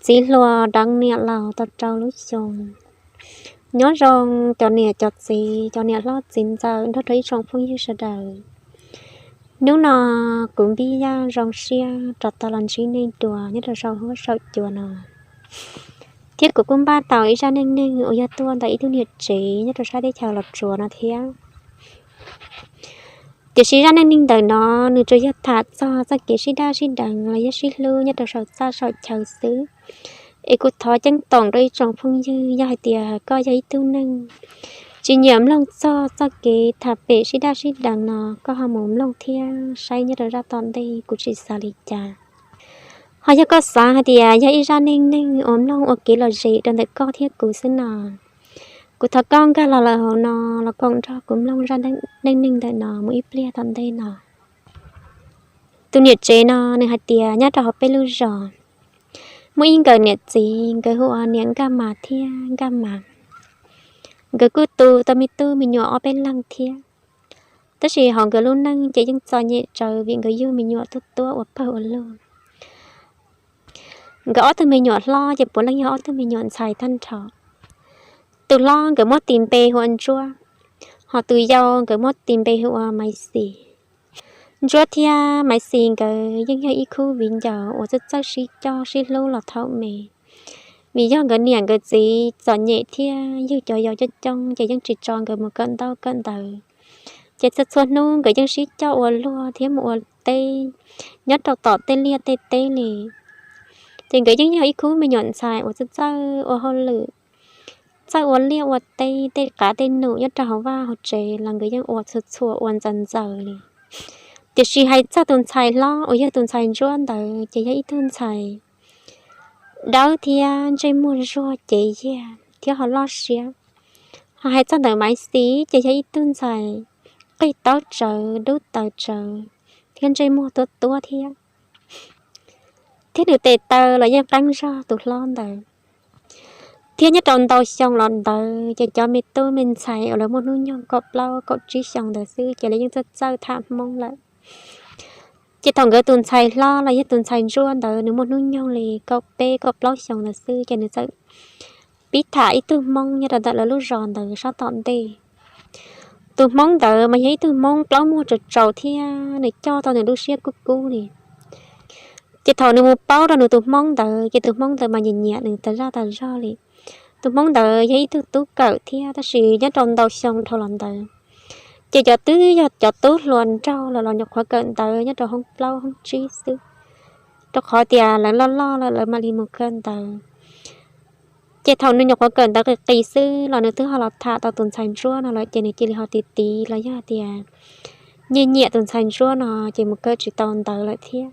Txiv hluas deev niam laus tau rau lub xyoo. Nyob zoo cov niam cov txiv, cov niam hlob txiv ntxawm nrog rau ib tsoom phooj ywg sawv daws. Hnub no kuv Npib Yaj zoo siab rov tau los ntsib nej dua nyob rau saum huab saum cua no, thiab kuv kuj npaj tau ib zaj neej neeg uas yog tuaj ntawm ib tug niam tsev nyob rau sab teb chaws Los Tsuas no thiab. Tiam sis zaj neej neeg ntawm no nws tsuas yog tham txog txoj kev sib daj sib deev los yog sib hlub nyob rau saum txaj saum chaw xwb. Es kuv thov ceeb toom rau ib tsoom phooj ywg, yog hais tias koj yog ib tug neeg tsis nyiam mloog txog txoj kev tham pem sib daj sib deev no, koj ho mus mloog thiab saib nyob rau zaj tom ntej kuv tsis xav li cas. Ho yog koj xav hais tias yog ib zaj neej neeg uas mloog ua kev lom zem rau ntawm koj thiab kuv xwb no, kuv thov koj nkag los lawm hauv no los koom nrog kuv mloog zaj neej neeg ntawm no mus ib pliag tom ntej no. Tus niam tsev no nws hais tias nyob rau hauv peb lub zos, muaj ib nkawm niam txiv, nkawd hu ua niam Nkaj Mas thiab Nkaj Mas. Nkawd kuj tu tau me tub me nyuam ob peb leeg thiab. Tab sis hauv nkawd lub neej ces yeej txom nyem tsawv vim nkawd yug me nyuam tuab tuab ua pawg ua lug. Nkawd ob tug me nyuam hlob ces puav leej yog ob tug me nyuam ntxhais tag nrho. Tus hlob nkawd muab tis npe hu ua Ntsuab, ho tus yau nkawd muab tis npe hu ua Maiv Xis. Ntsuab thiab Maiv Xis nkawd yeej yog ib khub viv ncaus uas txawj txawj sib coj sib hlub los thaum me. Vim yog nkawd niam nkawd txiv txom nyem thiab yug cov yau coob coob ces yeej tsis tso nkawd mus kawm ntaub kawm ntawv. Ces txhua txhua hnub nkawd yeej sib coj ua luag thiab mus ua teb nyob rau tom tej liaj tej teb li. Ces nkawd yeej yog ib khub me nyuam ntxhais uas txawj txawj ua hauj lwm, txawj ua liaj ua teb, tej qav tej num nyob rau hauv vaj hauv tsev los nkawd yeej ua txhua txhua ua ntxaws ntxaws li. Tiam sis hais txog tus ntxhais hlob uas yog tus ntxhais Ntsuab ntawd ces yog ib tug ntxhais dawb thiab ntsej muag zuag cev yiag thiab ho loj siab. Ho hais txog ntawm Maiv Xis ces yog ib tug ntxhais qig taub tsawv dub taws tsawv thiab ntsej muag tuab tuab thiab. Thiab nws tes taw los yeej qeeb zog tus hlob ntawd. Thiab nyob rau ntau xyoo los ntawd ces cov me tub me ntxhais uas lawv muaj hnub nyoog kaum plaub kaum tsib xyoo ntawd xwb ces lawv yeej txawj txawj tham Hmoob lawm. Ces thaum nkawd tus ntxhais hlob los yog tus ntxhais Ntsuab ntawd nws muaj hnub nyoog li kaum peb kaum plaub xyoo ntawd xwb ces nws txawm pib tham ib tug Hmoob nyob rau ntawm lawv lub zos ntawd sab tom ntej. Tus Hmoob ntawd mas yog ib tug Hmoob plaub muag tsaus tsaus thiab nws coj tau nws lub siab kub kub li. Ces thaum nws mus paub rau nws tus Hmoob ntawd ces tus Hmoob ntawd mas nyiam nyiam nws tas zaj tas zog li. Tus Hmoob ntawd yog ib tug tub kawm thiab tab sis nyob rau ntau xyoo dhau los ntawd ces cov twb yog cov tub hluas nraug los los nyuam qhuav kawm ntawv nyob rau hoob plaub hoob tsib xwb, rau qhov tias lawv loj loj lawm lawv mam li mus kawm ntawv. Ces thaum nws nyuam qhuav kawm ntawv qis qis xwb los nws twb ho los tham tau tus ntxhais Ntsuab no lawm ces nws cia li ho tiv tiv los yog tias nyiam nyiam tus ntxhais Ntsuab no ces mus kawm tsis tau ntawv lawm thiab.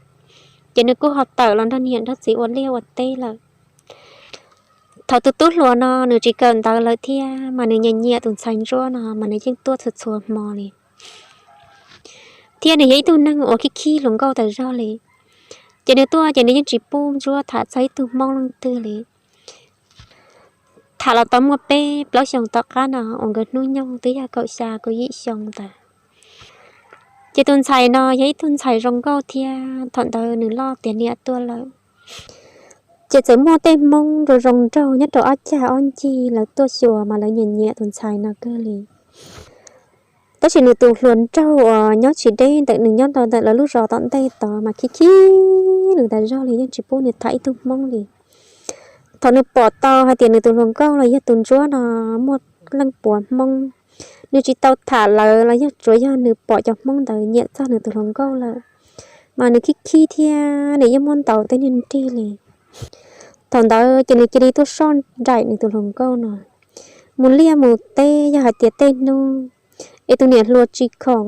Ces nws kuj ho tawm los nrog niam nrog txiv ua liaj ua teb lawm. Thaum tus tub hluas no nws tsis kawm ntawv lawm thiab mas nws nyiam nyiam tus ntxhais Ntsuab no mas nws yeej tuaj txhua txhua hmo li. Thiab nws yog ib tug neeg uas khib khib hluas nkauj tas zog li. Ces nws tuaj ces nws yeej tsis pub Ntsuab tham txog ib tug Hmoob leej twg li. Tham los tau muaj peb plaub xyoos tom qab no uas nkawd hnub nyoog twb yog kaum xya kaum yim xyoo ntawd. Ces tus ntxhais no yog ib tug ntxhais zoo nkauj thiab thaum ntawd nws loj tiav niam tuaj lawm. Ces txawm muaj tej Hmoob zoo zoo nraug nyob rau ob cag ob ncig lawv tuaj xyuas mas lawv nyiam nyiam tus ntxhais no kawg li. Tab sis nws tus hluas nraug uas nyob tsis deb ntawm nws nyob rau ntawm lawv lub zos tom ntej tod mas khib khib nws tas zog li yeej tsis pub nws tham ib tug Hmoob li. Thaum nws pom tau hais tias nws tus hluas nkauj los yog tus Ntsuab no muaj leej puav Hmoob, nws tsis tau tham lawv los yog tsuav yog nws pom cov Hmoob ntawd nyiam txog nws tus hluas nkauj lawm, mas nws khib khib thiab nws yeej muab ntaus tej niag nrig li. Thaum ntawd ces nws cia li tuaj soj nraim nws tus hluas nkauj no, mus liaj mus teb yog hais tias tej hnub es tus niam hluas tsis khoom,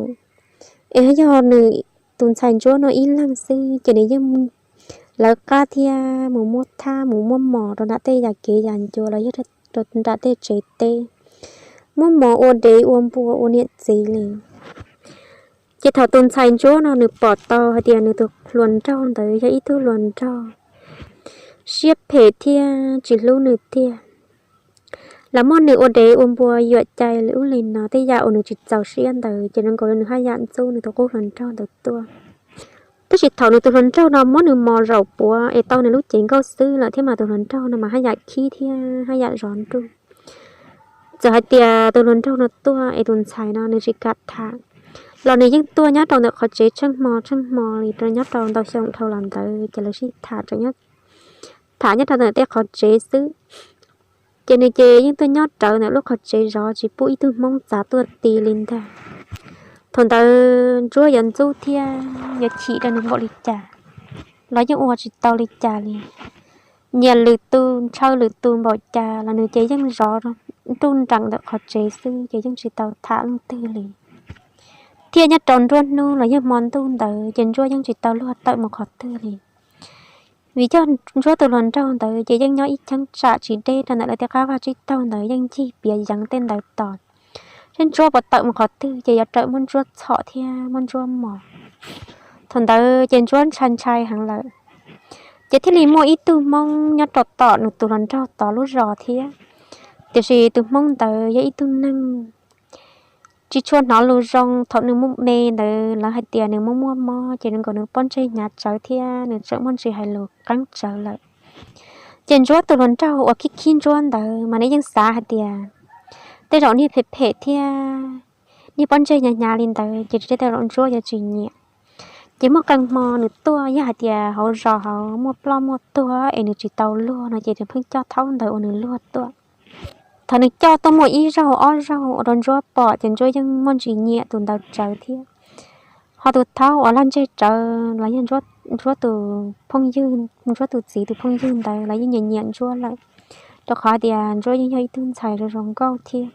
es yog nws tus ntxhais Ntsuab no ib leeg xwb ces nws yeej lawv qab thiab mus muab thab mus muab mos rau nram tej yam kev yam ncua los yog rau nram tej tsev teb, muab mos ua dev ua npua ua niam txiv li. Ces thaum tus ntxhais Ntsuab no nws pom tau hais tias nws tus hluas nraug ntawd yog ib tug hluas nraug siab phem thiab tsis hlub nws tiag, los muab nws ua dev ua npua yuam cai li ub li no, tej yam uas nws tsis txaus siab ntawd ces zoo nkaus li nws haj yam ntxub nws tus qub hluas nraug ntawd tuaj. Tab sis thaum nws tus hluas nraug no muab nws mos zaum puav es tau nws lub cev nkauj xwb lawm thiab mas tus hluas nraug no mas haj yam khib thiab haj yam zov nruj. Txawm hais tias tus hluas nraug no tuaj es tus ntxhais no nws tsis kam tham los nws yeej tuaj nyob rau ntawm qhov tsev tsheej hmo tsheej hmo li rau nyob rau ntau xyoo dhau los ntawd ces lawv sib tham, tham nyob rau ntawm tej qhov tsev xwb. Ces nws ces yeej tuaj nyob rawv ntawm lub qhov tsev zov tsis pub ib tug hmoob txav tuaj ti li ntag. Thaum ntawd Ntsuab yuav ntxub thiab yuav chim rau nws npaum li cas los yeej ua tsis tau li cas li. Nyiam lwm tus ntshaw lwm tus npaum cas los nws ces yeej zov nruj nreem ntawm qhov tsev xwb ces yeej tsis tau tham leej twg li. Thiab nyob rau nruab hnub los yog hmo ntuj ntawd ces Ntsuab yeej tsis tau luag tawm mus qhov twg li. Vim yog Ntsuab tus hluas nraug ntawd ces yeej nyob ib cheeb tsam tsis deb rau ntawm lawv tej qab vaj tsib taug ntawd yeej ncig piav yeev tej ntawd tos, seb Ntsuab puas tawm mus qhov twg ces yuav rawm muab Ntsuab txhom thiab muab Ntsuab mos. Thaum ntawd ces Ntsuab ntshai ntshai heev lawm. Ces thiaj li muaj ib tug hmoob nyob rau tom nws tus hluas nraug tod lub zos thiab, tiam sis tus hmoob ntawd yog ib tug neeg tsis tshua hnov lus zoo. Thaum nws me ntawd lawv hais tias nws muaj muaj mob ces nws nkaus nws pob ntseg hnyav tsawv thiab nws tseem muaj ntsis hais lus qeeb tsawv lawm. Ces Ntsuab tus hluas nraug uas khib khib Ntsuab ntawd mas nws yeej xav hais tias tej zaum niag phem phem thiab niag pob ntseg hnyav hnyav li ntawd ces tej zaum Ntsuab yuav tsis nyiam. Ces muaj qee hmo nws tuaj yog hais tias hauv zos hauv muaj ploj muaj tuag es nws tsis tau luag no ces nws pheej coj thaub ntawd ua nws luag tuaj. Thaum nws coj tuaj muaj ib zaug ob zaug ua rau Ntsuab pom ces Ntsuab yeej muaj ntsis nyiam tus ntawd tsawv thiab. Ho tus thaub uas laj ntseg tsawv los yog Ntsuab tus phooj ywg, Ntsuab tus txiv tus phooj ywg ntawd los yeej nyiam nyiam Ntsuab lawm, rau qhov tias Ntsuab yeej yog ib tug ntxhais zoo zoo nkauj thiab.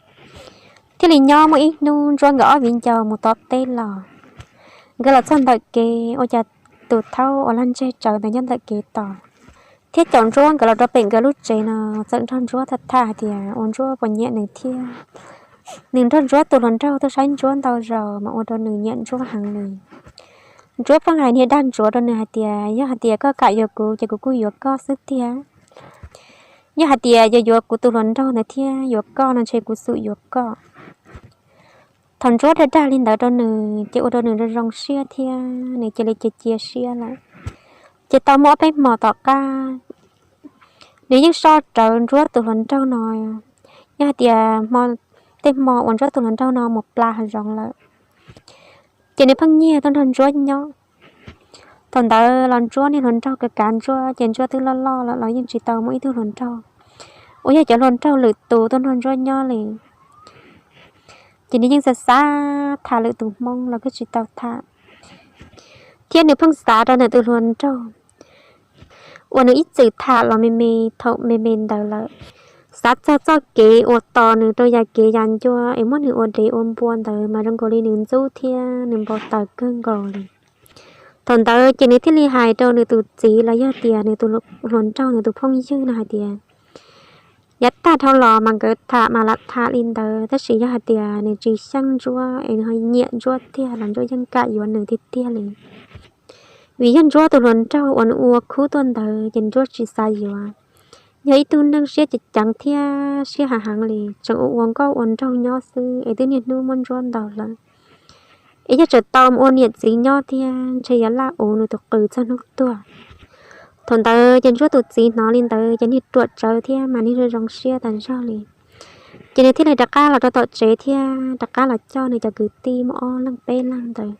Thiaj li nyob muaj ib hnub Ntsuab nkawd ob viv ncaus mus tom teb los, nkawd los txog ntawm kev ua cas tus thaub uas laj ntseg tsawv ntawd nyob ntawm kev tos thiab caum Ntsuab nkawd los rau pem nkawd lub tsev no, txawm nrog Ntsuab tham tham hais tias ua Ntsuab puas nyiam nws thiab. Nws nrog Ntsuab tus hluas nraug tuaj saib Ntsuab ntau zaus mas ua rau nws nyiam Ntsuab heev li. Ntsuab pheej hais niag dag ntsuav rau nws hais tias yog hais tias koj kam yuav kuv ces kuv kuj yuav koj xwb tiag. Yog hais tias yuav yuav kuv tus hluas nraug ntawd thiab yuav koj no ntshe kuv xum yuav koj. Thaum Ntsuab dag dag li ntawd rau nws ces ua rau nws zoo zoo siab thiab nws cia li cia cia siab lawm. Ces tau muaj ob peb hmo tom qab, nws yeej soj rawv Ntsuab tus hluas nraug no. Yog hais tias tej hmo uas Ntsuab tus hluas nraug no mus pla hav zoov lawm, ces nws pheej nyiag tuaj nrog Ntsuab nyob. Thaum ntawd los Ntsuab niag hluas nraug kav kav Ntsuab ces Ntsuab twb loj loj lawm los yeej tsis tau muaj ib tug hluas nraug uas yog cov hluas nraug lwm tus tuaj nrog Ntsuab nyob li. Ces nws yeej xav xav tham lwm tus hmoob los kuj tsis tau tham, thiab nws pheej xav rau ntawm tus hluas nraug uas nws ib txwm tham los me me thaum me me ntawd lawm. Xav txog txoj kev uas tos nws rau yam kev yam ncua es muab nws ua dev ua npua ntawd mas zoo nkaus li nws ntxub thiab nws npau taws kawg nkaus li. Thaum ntawd ces nws thiaj li hais rau nws tus txiv los yog tias nws tus hluas nraug nws tus phooj ywg no hais tias yav tag dhau los mas nkawd tham mas lam tham li ntawd, tab sis yog hais tias nws tsis xyeej Ntsuab es nws ho nyiam Ntsuab tiag los Ntsuab yeej kam yuav nws tiag tiag li. Vim yog Ntsuab tus hluas nraug uas nws ua khub tuaj ntawd ces Ntsuab tsis xav yuav. Yog ib tug neeg siab ceev ceev thiab siab hav heev li, tseem ua ua nkauj ua nraug nyob xwb es twb niaj hnub muab Ntsuab ntaus lawm. Es yog tseem tau mus ua niam txiv nyob thiab ntshe yuav laj ua nws tus qws txog hnub tuag. Thaum ntawd ces Ntsuab tus txiv hnov li ntawd ces niag ruam tsawv thiab mas niag zoo zoo siab tas zog li. Ces nws thiaj li rov qab los rau tom tsev thiab rov qab los coj nws cov kwv tij muaj ob leeg peb leeg ntawd.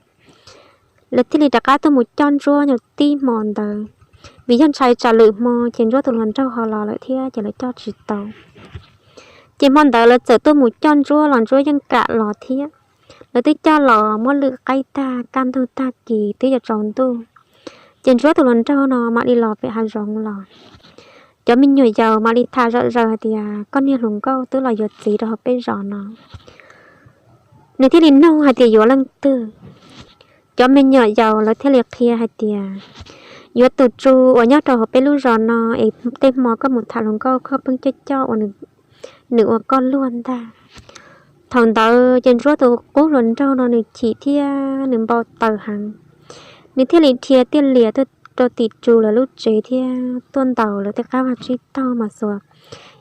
Lawv thiaj li rov qab tuaj mus coj Ntsuab nyob tib hmo ntawd, vim yog ntshai tsam lwm hmo ces Ntsuab tus hluas nraug ho los lawm thiab ces lawv coj tsis tau. Ces hmo ntawd lawv txawm tuaj mus coj Ntsuab los Ntsuab yeej kam los thiab. Lawv twb coj los muab lwm qaib tag kaj ntug tag kis twb yuav tsaus ntuj, ces Ntsuab tus hluas nraug no mam li los pem hav zoov los. Cov me nyuam yaus mam li tham zom zaws hais tias koj niag hluas nkauj twb los yuav txiv rau hauv peb zos no. Nws thiaj li nug hais tias yuav leej twg. Cov me nyuam yaus lawv thiaj li qhia hais tias yuav tus tsu uas nyob rau hauv peb lub zos no es tej hmo koj mus tham hluas nkauj koj pheej coj coj ua nws ua koj luag ntag. Thaum ntawd ces Ntsuab tus qub hluas nraug no nws chim thiab nws npau taws heev. Nws thiaj li dhia tiaj lias tuaj rau tim tsu lawv lub tsev thiab tuaj ntaus lawv tej qab vaj tsib taug mas xuas,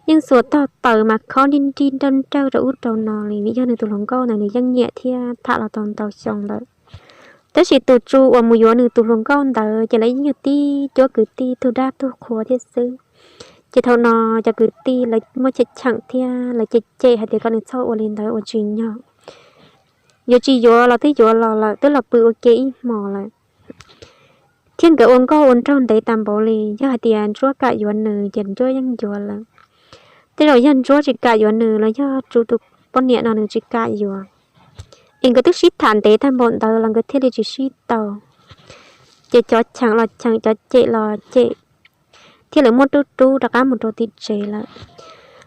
yeej xuas tog taws mas khob nrij nrij nrawj nrawj rau ub rau no li, vim yog nws tus hluas nkauj ntawd nws yeej nyiam thiab tham los tau ntau xyoo lawm. Tab sis tus tsu uas mus yuav nws tus hluas nkauj ntawd ces lawv yeej yog tib cuab kwv tij tug dab tug qhua thiab xwb. Ces thaum no cov kwv tij lawv muab cheem cheem thiab lawv cem cem hais tias kom nws txhob ua li ntawd ua tsis nyog, yuav tsis yuav los twb yuav los lawm, twb los pw ua ke ib hmos lawm. Thiab nkawd ua nkauj ua nraug ntev tas npaum li, yog hais tias Ntsuab kam yuav nws ces Ntsuab yeej yuav lawm. Tej zaum yog Ntsuab tsis kam yuav nws los yog tsu tus poj niam no nws tsis kam yuav, es nkawd twb sib tham ntev tag npaum ntawd los nkawd thiaj li tsis sib tau. Ces cov cheem los cheem, cov cem los cem, thiaj li muab rub rub rov qab mus rau tim tsev lawm.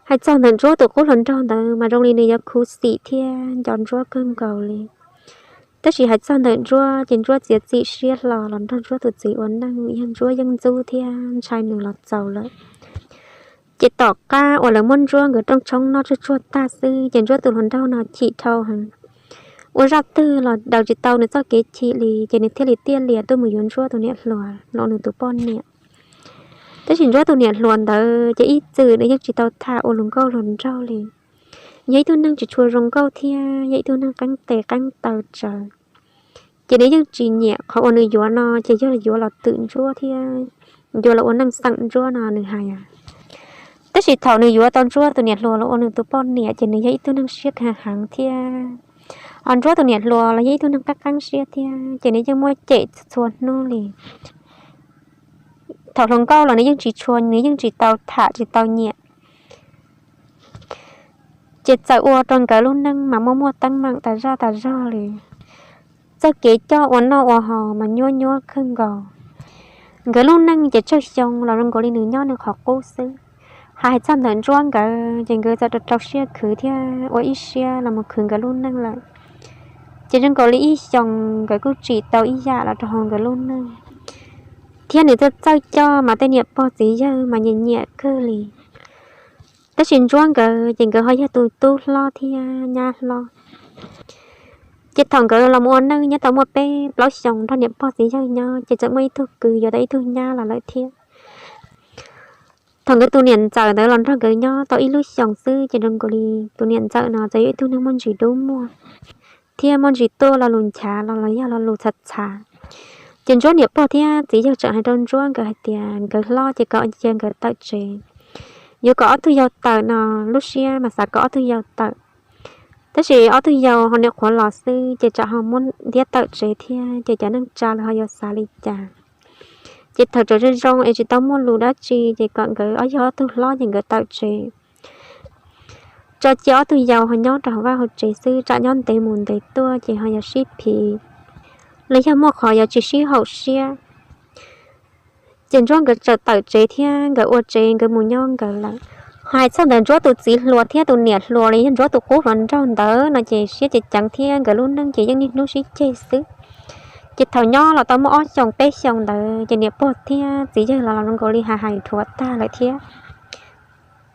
Hais txog ntawm Ntsuab tus qub hluas nraug ntawd mas zoo li nws yuav khuv xim thiab nco Ntsuab kawg nkaus li. Tab sis hais txog ntawm Ntsuab ces Ntsuab txiav txim siab hlo los nrog Ntsuab tus txiv ua neej, yog Ntsuab yeej ntxub thiab ntshai nws los txaus lawm. Ces tom qab uas lawv muab Ntsuab nkawd rooj tshoob noj tsuag tsuag tag xwb ces Ntsuab tus hluas nraug no chim dhau heev, ua zaj twg los daws tsis tau nws txoj kev chim li, ces nws thiaj li tiaj lias tuaj mus yuav Ntsuab tus niam hluas los nws tus poj niam. Tab sis Ntsuab tus niam hluas ntawd ces ib txwm nws yeej tsis tau tham ua hluas nkauj hluas nraug li, yog ib tug neeg tsis tshua zoo nkauj thiab yog ib tug neeg qeeb tes qeeb taw tsawv. Ces nws yeej tsis nyiam qhov uas nws yuav no ces yog yuav los twm Ntsuab thiab yuav los ua neej xeem Ntsuab no nws hais. Tab sis thaum nws yuav tau Ntsuab tus niam hluas los ua nws tus poj niam ces nws yog ib tug neeg siab kheev heev thiab, ho Ntsuab tus niam hluas los yog ib tug neeg qeeb qeeb siab thiab ces nws yeej muab cem txhua hnub li. Thaum hluas nkauj los nws yeej tsis tshua, nws yeej tsis tau tham tsis tau nyiam. Ces txawm ua rau nkawd lub neej mas muaj muaj teeb meem tas zaj tas zog li. Txoj kev coj ua noj ua haus mas nyuab nyuab kawg nkaus. Nkawd lub neej ces tsawg xyoo los zoo nkaus li nws nyob nws qhov qub xwb. Hais txog ntawm Ntsuab nkawd ces nkawd txawm rau rau siab khwv thiab ua ib siab los mus khwv nkawd lub neej lawm. Ces zoo nkaus li ib xyoos nkawd kuj tsim tau ib yam los rau hauv nkawd lub neej, thiab nws txawj txawj coj mas tej niam pog txiv yawg mas nyiam nyiam kawg li. Tab sis Ntsuab nkawd ces nkawd ho yog tus tub hlob thiab nyab hlob. Ces thaum nkawd los mus ua neej nyob tau muaj peb plaub xyoos nrog niam pog txiv yawg nyob ces txawm muaj ib tug kwv yuav tau ib tug nyab los lawm thiab. Thaum nkawd tus niam ntxawm ntawd los nrog nkawd nyob tau ib lub xyoos xwb ces zoo nkaus li tus niam ntxawm no txawm yog ib tug neeg muaj ntsis dub muag thiab muaj ntsis tuaj lo lus nchav los los yog lo lus txhav txhav. Ces Ntsuab niam pog thiab txiv yawg tseem hais rau Ntsuab nkawd hais tias nkawd hlob ces kom cia nkawd tawm tsev, yuav kom ob tug yau tawm no, lub siab mas xav kom ob tug yau tawm. Tab sis ob tug yau ho nyuam qhuav los xwb ces tsam ho muab ntiab tawm tsev thiab ces cov neej tsa los ho yuav xav li cas. Ces thaum tseem zoo zoo es tsis tau muaj lus dab tsi ces kom nkawd ob yog ob tug hlob ces nkawd tawm tsev, tso cia ob tug yau ho nyob rau hauv vaj hauv tsev xwb, tsam nyob ntev mus ntev tuaj ces ho yuav sib phiv los yog muaj qhov yuav tsis sib haum siab. Ces Ntsuab nkawd txawm tawm tsev thiab nkawd ua tsev nkawd mus nyob nkawd lawm. Hais txog ntawm Ntsuab tus txiv hluas thiab tus niam hluas los yog Ntsuab tus qub hluas nraug ntawd no ces siab ceev ceev thiab nkawd lub neej ces yeej niaj hnub sib ceg xwb. Ces thaum nyob los tau muaj ob xyoos peb xyoos ntawd ces niam pog thiab txiv yawg los zoo nkaus li hais hais dhuav tag lawm thiab.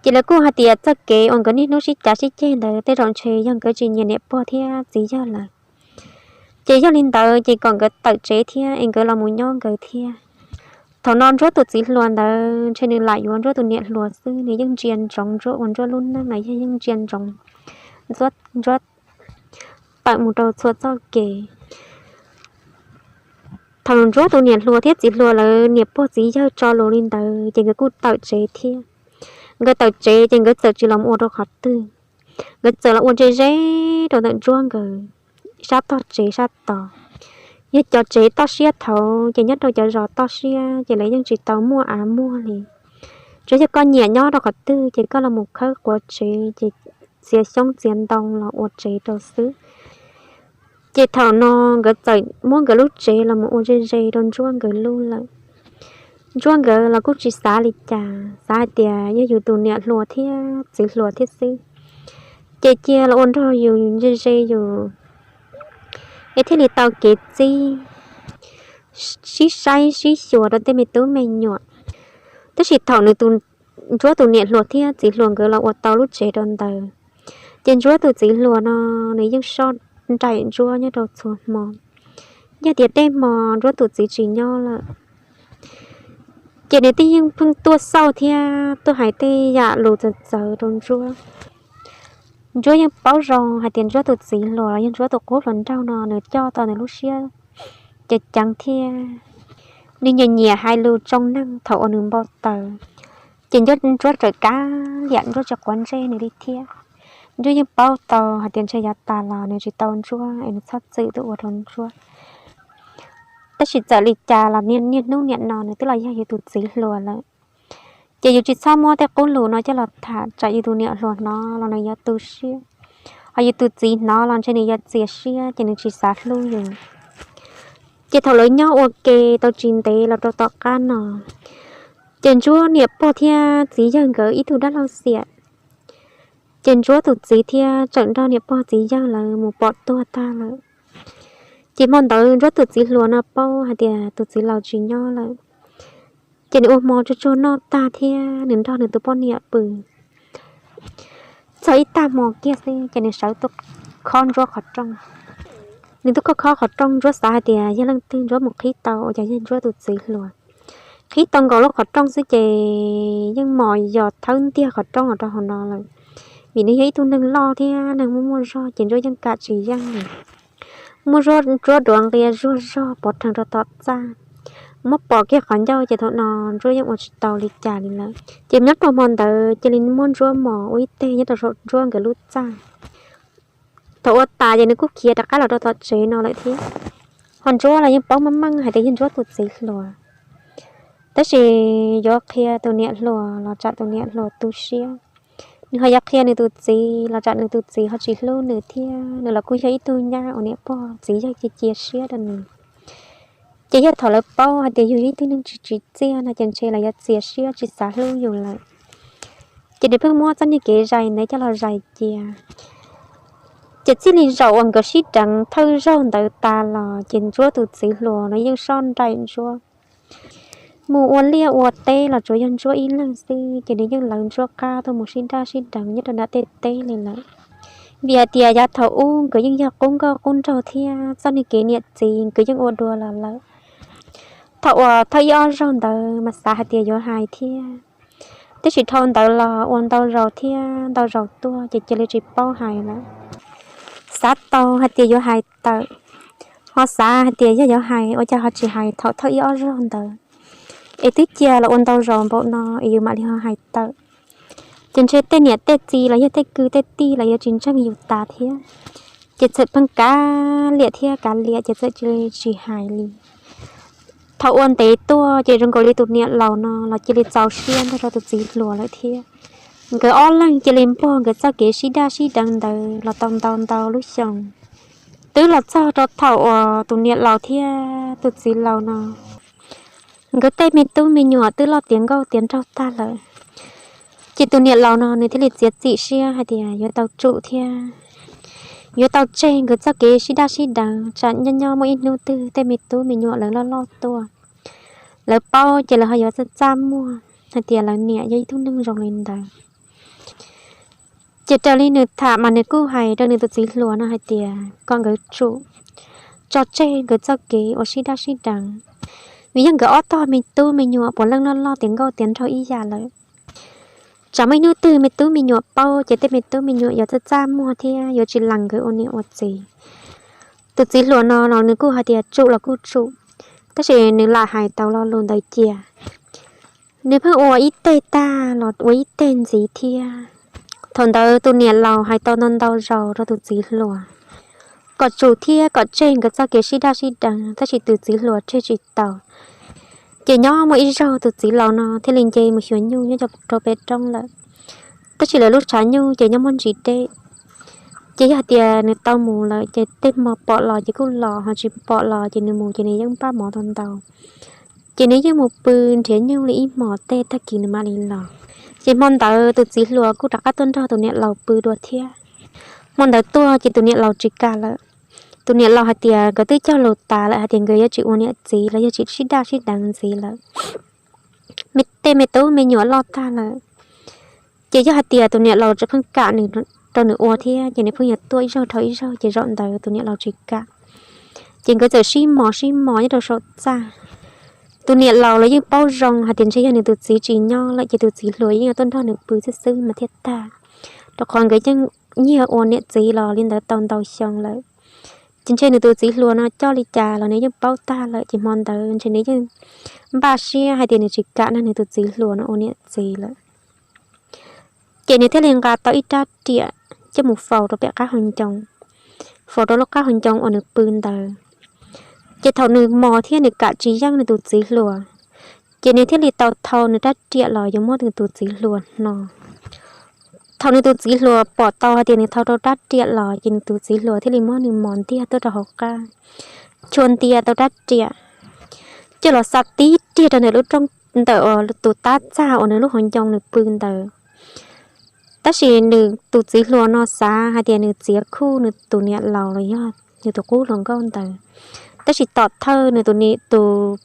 Ces lawv kuj hais tias txoj kev uas nkawd niaj hnub sib cav sib ceg ntawd tej zaum ntshe yog nkawd tsis nyiam niam pog thiab txiv yawg lawm. Ces yog li ntawd ces kom nkawd tawm tsev thiab es nkawd los mus nyob nkawd thiab. Thaum no Ntsuab tus txiv hluas ntawd ntshe nws lam yuav Ntsuab tus niam hluas xwb, nws yeej ntsia ntsoov Ntsuab ua Ntsuab lub neej los yog yeej ntsia ntsoov Ntsuab tawm mus rau txhua txoj kev. Thaum Ntsuab tus niam hluas thiab txiv hluas lawv niam pog txiv yawg tso lus li ntawd ces nkawd kuj tawm tsev thiab. Nkawd tawm tsev ces nkawd txawm tsis los ua rau qhov twg, nkawd txawm los ua ze ze rau ntawm Ntsuab nkawd sab tog tsev sab tod. Yog cov tsev toj siab thaud ces nyob rau cov zos toj siab ces lawv yeej tsis tau muaj av muag li. Tsuas yog koj nyiam nyob rau qhov twg ces koj los mus khawb quav tsev ces txiav xyoob txiav ntoo los ua tsev rau xwb. Ces thaum no nkawd txawm muab nkawd lub tsev los mus ua ze ze rau Ntsuab nkawd lub lawm. Ntsuab nkawd los kuj tsis xav li cas, xav hais tias yog yus tus niam hluas thiab txiv hluas thiab xwb, ces cia los ua nrog yus ze ze yus es thiaj li tau kev txib, sib saib sib xyuas rau tej me tub me nyuam. Tab sis thaum nws tus, Ntsuab tus niam hluas thiab txiv hluas nkawd los ua tau lub tsev rau ntawd, ces Ntsuab tus txiv hluas no nws yeej soj nraim Ntsuab nyob rau txhua hmo. Yog tias tej hmo Ntsuab tus txiv tsis nyob lawm, ces nws twb yeej pheej tuaj xauj thiab tuaj hais tej yam lus txawv txawv rau Ntsuab. Ntsuab yeej paub zoo hais tias Ntsuab tus txiv hluas los yog Ntsuab tus qub hluas nraug no nws coj tau nws lub siab ceev ceev thiab nws nyiam nyiam hais lus tsoo neeg thaum uas nws npau taws, ces Ntsuab txawm kav liam, Ntsuab tsis quav ntsej nws li thiab. Ntsuab yeej paub tau hais tias ntshe yav tas los nws tsis tau Ntsuab es nws txhob txwm tuaj ua rau Ntsuab. Tab sis txawm li cas los niaj hnub niam no nws twb los yog yus tus txiv hluas lawm. Ces yus tsis txhob muab tej qub lus no coj los tham tsam yus tus niam hluas hnov los nws yuav tu siab, ho yus tus txiv hnov los ntshe nws yuav txias siab ces nws tsis xav hlub yus. Ces thaum lawv nyob ua ke tau tsis ntev los rau tom qab no, ces Ntsuab niam pog thiab txiv yawg nkawd ib tug dab laug xiam, ces Ntsuab tus txiv thiab tseem nrog niam pog txiv yawg lawv mus pom tuag tag lawm. Ces hmo ntawd Ntsuab tus txiv hluas no paub hais tias tus txiv laus tsis nyob lawm, ces nws ua hmo tsuag tsuag noj tag thiab nws nrog nws tus poj niam pw. Txog ib tag hmo kiag xwb ces nws sawv tuaj khob Ntsuab qhov rooj. Nws tuaj khob khob qhov rooj, Ntsuab xav hais tias yog leej twg, Ntsuab mus qhib tau ua cas yog Ntsuab tus txiv hluas. Qhib tau nkaus lub qhov rooj xwb ces yeej mos yos thawb ntiag qhov rooj los rau hauv no lawm. Vim nws yog ib tug neeg loj thiab neeg muaj muaj zog ces Ntsuab yeej kam tsis yeej li. Muab Ntsuab duav nqia zuag zog pov rhees rau tom txaj, muab pom kiag qhov ncauj ces thaum no Ntsuab yeej ua tsis tau li cas li lawm. Ces nyob rau hmo ntawd cia li muab Ntsuab mos ua ib teg nyob rau saum Ntsuab nkawd lub txaj. Thaum ua tas ces nws kuj khiav rov qab los rau tom tsev no lawm thiab. Ho Ntsuab los yeej paub meej meej hais tias yog Ntsuab tus txiv hluas, tab sis yuav qhia tus niam hluas los tsam tus niam hluas tu siab. Nws ho yuav qhia nws tus txiv los tsam nws tus txiv ho tsis hlub nws thiab. Nws los kuj yog ib tug nyab uas niam pog txiv yawg cia cia siab rau nws. Ces yog thaum lawv paub hais tias yus yog ib tug neeg tsis tsim txiaj no ces ntshe lawv yuav txias siab tsis xav hlub yus lawm. Ces nws pheej muab txoj niag kev zais ntawd coj los zais cia. Ces txij li zaum uas nkawd sib deev thawj zaug ntawd tas los ces Ntsuab tus txiv hluas no yeej soj nraim Ntsuab. Mus ua liaj ua teb los tsuas yog Ntsuab ib leeg xwb, ces nws yeej lawv Ntsuab qab tuaj mus sib daj sib deev nyob rau nram tej teb li lawm. Vim hais tias yav thaum ub nkawd yeej yog qub nkauj qub nraug thiab txoj niag kev niam txiv nkawd yeej ua dua los lawm. Thaum uas thawj ib ob zaug ntawd mas xav hais tias yuav hais thiab, tab sis dhau ntawd los ua ntau zaus thiab ntau zaus tuaj ces cia li tsis paub hais lawm. Xav tau hais tias yuav hais tawm, ho xav hais tias yog yuav hais ua cas ho tsis hais thaum thawj ib ob zaug ntawd, es twb cia los ua ntau zaus npaum no es yus mam li ho hais tawm. Ces ntshe tej niam tej txiv los yog tej kwv tej tij los yuav tsis ntseeg yus tas thiab. Ces txawm pheej kav liam thiab kav liam ces txawm cia li tsis hais li. Thaum ua ntev tuaj ces zoo nkaus li tus niam laus no los cia li txaus siab nrog rau tus txiv hluas lawm thiab. Nkawd ob leeg cia li npog nkawd txoj kev sib daj sib deev ntawd los tau ntau ntau lub xyoo. Twb los txog rau thaum uas tus niam laus thiab tus txiv laus no nkawd tej me tub me nyuam twb loj tiav nkauj tiav nraug tag lawm. Ces tus niam laus no nws thiaj li txiav txim siab hais tias yuav tau tsum thiab yuav tau tseg nkawd txoj kev sib daj sib deev tsam nyob nyob muaj ib hnub twg tej me tub me nyuam lawv loj loj tuaj, lawv paub ces lawv ho yuav txaj txaj muag hais tias lawv niam yog ib tug neeg zoo li ntawd. Ces raws li nws tham mas nws kuj hais rau nws tus txiv hluas no hais tias kom nkawd tsum tso tseg nkawd txoj kev uas sib daj sib deev, vim yog nkawd ob tog me tub me nyuam puav leej loj loj tiav nkauj tiav nraug ib yam lawm. Tsam muaj ib hnub twg me tub me nyuam paub ces tej me tub me nyuam yuav txaj txaj muag thiab yuav tsis lees nkawd ua niam ua txiv. Tus txiv hluas no los nws kuj hais tias tsum los kuj tsum, tab sis nws lam hais tau lo lus ntawd cia. Nws pheej ua ib teg tag los ua ib teg ntxiv thiab. Thaum ntawd tus niam laus hais tau ntau ntau zaus rau tus txiv hluas kom tsum thiab kom tseg nkawd txoj kev sib daj sib deev, tab sis tus txiv hluas tseg tsis tau. Ces nyob muaj ib zaug tus txiv laus no thiaj li nce mus xyuas nyuj nyob rau pem roob lawm, tab sis lawv lub tshav nyuj ces nyob muaj ntsis deb. Ces yog hais tias nws tau mus lawm ces tej hmo pom los ces kuj los, ho tsis pom los ces nws mus ces nws yeej npaj mov tau ntau. Ces nws yeej mus pw nrhiav nyuj li ib hmos tej tag kis nws mam li los. Ces hmo ntawd tus txiv hluas kuj rov qab tuaj nrog tus niam laus pw dua thiab. Hmo ntawd tuaj ces tus niam laus tsis kam lawm. Tus niam laus hais tias nkawd twb cog lus tas lawm hais tias nkawd yuav tsis ua niam txiv los yog tsis sib daj sib deev ntxiv lawm. Tej me tub me nyuam loj tag lawm. Ces yog hais tias tus niam laus tseem pheej kam nws, rau nws ua thiab ces nws pheej yuav tuaj ib zaug dhau ib zaug ces zaum ntawd tus niam laus tsis kam. Ces nkawd txawm sib mos sib mos nyob rau saum txaj. Tus niam laus los yeej paub zoo hais tias ntshe yog nws tus txiv tsis nyob lawm ces tus txiv hluas yeej yuav tuaj nrog nws pw xwb xwb mas thiaj tag, rau qhov nkawd yeej nyiag ua niam txiv los li ntawd tau ntau xyoo lawm. Ces ntshe nws tus txiv hluas no coj li cas los nws yeej paub tag lawm, ces hmo ntawd ntshe nws yeej npaj siab hais tias nws tsis kam nrog nws tus txiv hluas no ua niam txiv lawm. Ces nws thiaj li nqa tau ib rab riam coj mus faus rau pem qab hauv ncoo, faus rau lub qab hauv ncoo uas nws pw ntawd. Ces thaum nws mos thiab nws kam tsis yeej nws tus txiv hluas, ces nws thiaj li tau thau nws rab riam los yuav muab nws tus txiv hluas hno. Thaum nws tus txiv hluas pom tau hais tias nws thau rau rab riam los, ces nws tus txiv hluas thiaj li muab nws mos ntiag tuaj rau hauv qab, chua ntiag tau rab riam, coj los xa tib riag rau ntawm lub rooj, ntawm tus tab txag uas nws lub hauv ncoo nws pw ntawd. Tab sis nws tus txiv hluas no xav hais tias nws txiav khuj nws tus niam laus los yog nws tus qub hluas nkauj ntawd, tab sis tom thawj nws tus,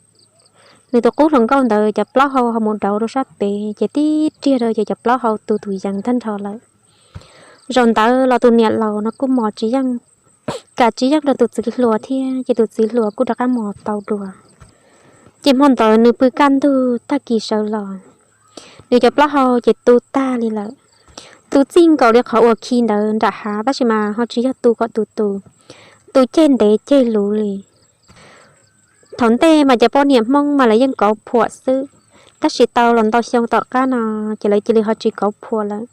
nws tus qub hluas nkauj ntawd cov plaub hau ho mus dauv rau sab pem, ces tib riag rau ces cov plaub hau tu tus yees tag nrho lawm. Zaum ntawd los tus niam laus no kuj mos tsis yeej, kam tsis yeej rau tus txiv hluas thiab, ces tus txiv hluas kuj rov qab mos tau dua. Ces hmo ntawd nws pw kaj ntug tag kis sawv los, nws cov plaub hau ces tu tag li lawm. Tu txij nkaus li qhov uas khi ntawd nram hav, tab sis mas ho tsis yog tu kom tu tu, tu ceg ntev ceg luv li. Thaum ntej mas cov poj niam Hmoob mas lawv yeej kauv phuam xwb, tab sis tau los ntau xyoo tom qab no ces lawv cia li ho tsis kauv phuam lawm.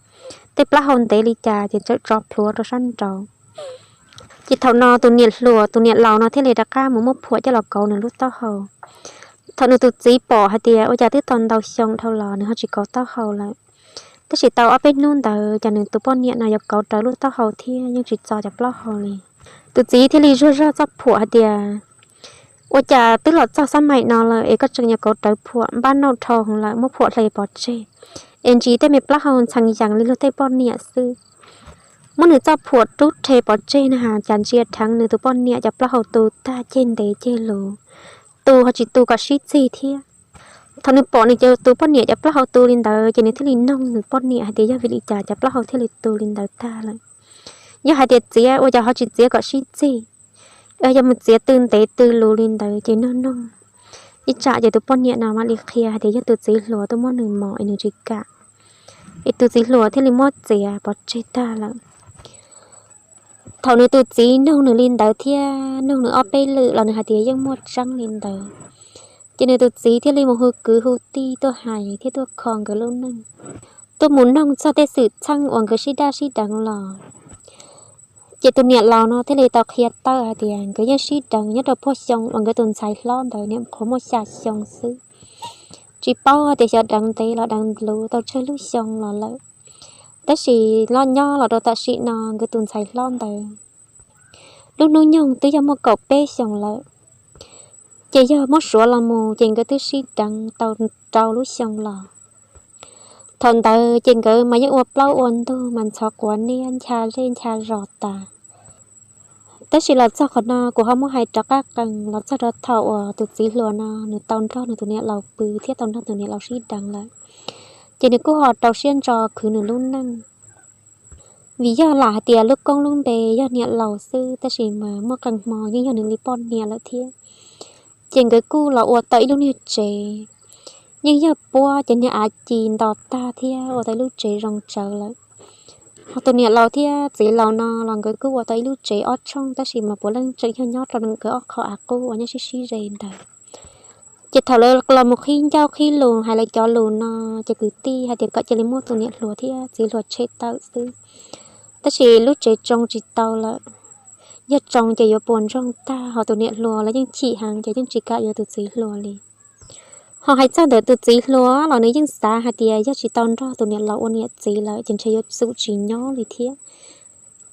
Tej plaub hau ntev li cas ces txawm tso plhuav rau sab nraud. Ces thaum no tus niam hluas, tus niam laus no thiaj li rov qab mus muab phuam coj los kauv nws lub taub hau. Thaum nws tus txiv pom hais tias ua cas twb tau ntau xyoo dhau los nws ho tsis kauv taub hau lawm, tab sis tau ob peb hnub ntawd ces nws tus poj niam no yuav kauv rawv lub taub hau thiab yeej tsis txo cov plaub hau li. Tus txiv thiaj li zuag zog txoj phuam hais tias, ua cas twb los txog xab maim no lawm es koj tseem yuav kauv rawv phuam? Npaj nauj dhau heev lawm, muab phuam hle pov tseg, es ntsis tej me plaub hau ntxhee yees li luag tej poj niam xwb. Muab nws txoj phuam rub rhe pov tseg na has, cas ntsia dheev nws tus poj niam cov plaub hau tu tag ceg ntev ceg luv, tu ho tsis tu kom sib txig thiab. Thaum nws pom nws tus poj niam cov plaub hau tu li ntawd ces nws thiaj li noog nws poj niam hais tias yog vim li cas cov plaub hau thiaj li tu li ntawd tag lawm. Yog hais tias txiav ua cas ho tsis txiav kom sib txig, yog mus txiav tw ntev tw luv li ntawd ces noog noog, ib tsam ces tus poj niam no mam li qhia hais tias yog tus txiv hluas tuaj muab nws mos es nws tsis kam, es tus txiv hluas thiaj li muab txiav pov tseg tag lawm. Thaum nws tus txiv noog nws li ntawd thiab noog nws ob peb lwm los nws hais tias yeej muaj tseeb li ntawd, ces nws tus txiv thiaj li mus hu kwv hu tij tuaj hais thiab tuaj kho nkawd lub neej, tuaj mus noog txog tej xwm txheej uas nkawd sib daj sib deev los. Ces tus niam laus no thiaj li tau qhia tawm hais tias nkawd yeej sib deev nyob rau puag xyoo uas nkawd tus ntxhais hlob ntawd niam qhuav muaj xya xyoo xwb. Tsis paub hais tias xyov deev ntev los deev luv tau tsawg lub xyoo los lawm, tab sis los nyob los rau tam sim no nkawd tus ntxhais hlob ntawd lub hnub nyoog twb yog muaj kaum peb xyoos lawm. Ces yog muab suav los mus ces nkawd twb sib deev tau rau lub xyoo los. Thaum ntawd ces nkawd mas yeej ua plaub ua ntug mas ntxhov quav niab ncha zej ncha zos tas. Tab sis los txog qhov no kuv ho muab hais rov qab qees los txog rau thaum uas tus txiv hluas no nws tau nrog nws tus niam laus pw thiab tau nrog tus niam laus sib deev lawm, ces nws kuj ho rau siab ntso khwv nws lub neej. Vim yog lam hais tias lub koob lub npe yog niam laus xwb, tab sis mas muaj qee hmo yeej yog nws li poj niam lawm thiab. Ces nkawd kuj los ua tau ib lub niag tsev, yeej yog puab cov niag av ci nto tag thiab ua tau ib lub tsev zoo tsawv lawm. Ho tus niam laus thiab txiv laus no los nkawd kuj ua tau ib lub tsev ob tshooj, tab sis mas puav leej tseem yog nyob rau nkawd ob qho av qub uas nyob sib sib ze ntawd. Ces thaum lawv los mus qhib ncauj qhib lus hais lawv cov lus no, ces kwv tij hais tias kom cia li muab tus niam hluas thiab txiv hluas tshem tawm xwb, tab sis lub tsev tsoo tsis tau lawm. Yog tsoo ces yuav puas ntsoog tag, ho tus niam hluas los yeej chim heev ces yeej tsis kam yuav tus txiv hluas li. Ho hais txog ntawm tus txiv hluas los nws yeej xav hais tias yog tsis tau nrog tus niam laus ua niam txiv lawm ces ntshe yuav xum tsis nyob li thiab.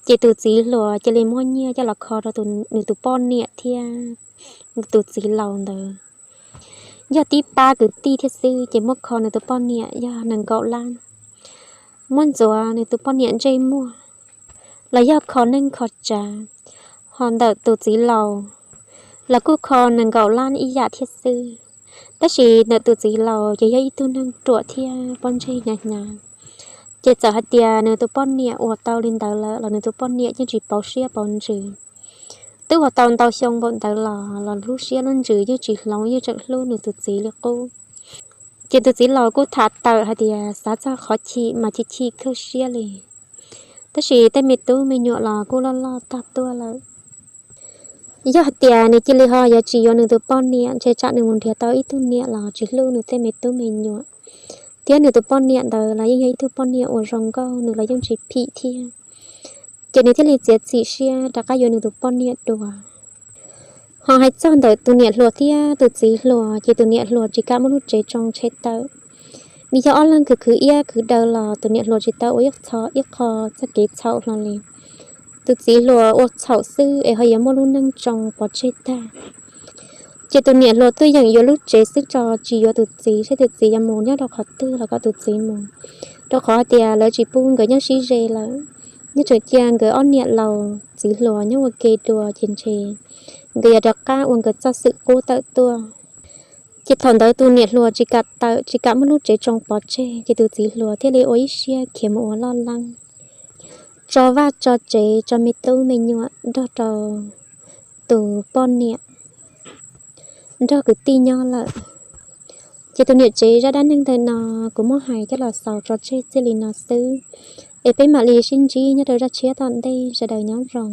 Ces tus txiv hluas cia li muab nyiaj coj los kho rau nws tus poj niam thiab tus txiv laus ntawd. Yog tib pab kwv tij thiab xwb ces muab kho nws tus poj niam yog nees nkaum lab, muab ntxuav nws tus poj niam ntsej muag los yog kho neej kho tsav. Ho ntawm tus txiv laus los kuj kho nees nkaum lab ib yam thiab xwb, tab sis ntawm tus txiv laus ces yog ib tug neeg ruam thiab pob ntseg hnyav hnyav. Ces txawm hais tias nws tus poj niam ua tau li ntawd lawm los nws tus poj niam yeej tsis pauv siab pauv ntsws. Twb ua tau ntau xyoo npaum ntawd los los lub siab lub ntsws yeej tsis hloov, yeej tseem hlub nws tus txiv li qub. Ces tus txiv laus kuj tham tawm hais tias xav txog qhov chim mas chim chim kawg siab li, tab sis tej me tub me nyuam los kuj loj loj tag tuaj lawm. Yog hais tias nws cia li ho yuav tsis yuav nws tus poj niam ntshe tsam nws mus nrhiav tau ib tug niam los tsis hlub nws tej me tub me nyuam, thiab nws tus poj niam ntawd los yeej yog ib tug poj niam uas zoo nkauj, nws los yeej tsis phim thiab. Ces nws thiaj li txiav txim siab rov qab yuav nws tus poj niam dua. Ho hais txog ntawm tus niam hluas thiab tus txiv hluas ces tus niam hluas tsis kam muab lub tsev tsoo tseg tawm. Vim yog ob leeg khwv khwv iab khwv daw los tus niam hluas tsis tau ua ib qho txoj kev txhaum hlo li. Tus txiv hluas ua txhaum xwb es ho yuav muaj lub neej tsoo pov tseg tag. Ces tus niam hluas tuaj yeem yuav lub tsev xwb tso, tsis yuav tus txiv, saib tus txiv yuav mus nyob rau qhov twg los kom tus txiv mus, rau qhov hais tias lawv tsis pub nkawd nyob sib ze lawm. Nyob tseem cia nkawd ob niam laus txiv hluas nyob ua ke dua ces ntshe nkawd yuav rov qab ua nkawd txoj xwm qub tawm tuaj. Ces thaum ntawd tus niam hluas tsis kam tawm, tsis kam muab lub tsev tsoo pov tseg, ces tus txiv hluas thiaj li ua ib siab khiav mus ua loj leej, tso vaj tso tsev, tso me tub me nyuam nrog rau tus poj niam nrog kwv tij nyob lawm. Ces tus niam tsev zaj dab neeg ntawm no kuv muab hais coj los xaus tso tseg txij li no xwb, es peb mam li sib ntsib nyob rau zaj tshiab tom ntej, sawv daws nyob zoo.